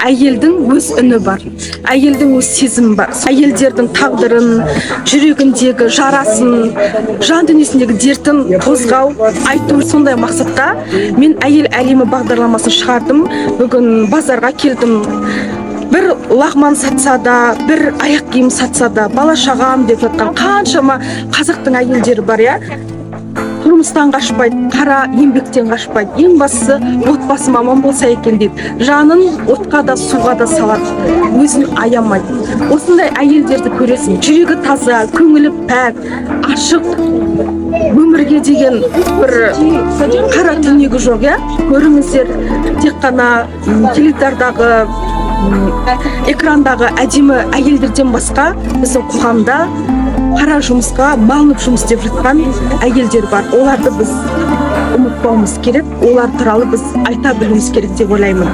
Әйелдің өз үні бар, әйелдің өз сезімі бар. Әйелдердің тағдырын, жүрегіндегі жарасын, жан дүниесіндегі дертін қозғау, айту, сондай мақсатта мен «Әйел әлемі» бағдарламасын шығардым. Бүгін базарға келдім. Бір лағман сатса да, бір аяқ киім сатса да, бала шағам деп жатқан қаншама қазақтың әйелдері бар, иә. Тұрмыстан қашпайды, қара еңбектен қашпайды. Ең бастысы, отбасым аман болса екен дейді. Жанын отқа да, суға да салады, өзін аямайды. Осындай әйелдерді көресің: жүрегі таза, көңілі пәк, ашық, өмірге деген бір қара түнегі жоқ, иә. Көріңіздер, тек қана теледидардағы, экрандағы әдемі әйелдерден басқа біздің қоғамда қара жұмысқа малынып жұмыс істеп жатқан әйелдер бар. Оларды біз ұмытпауымыз керек, олар туралы біз айта білуіміз керек деп ойлаймын.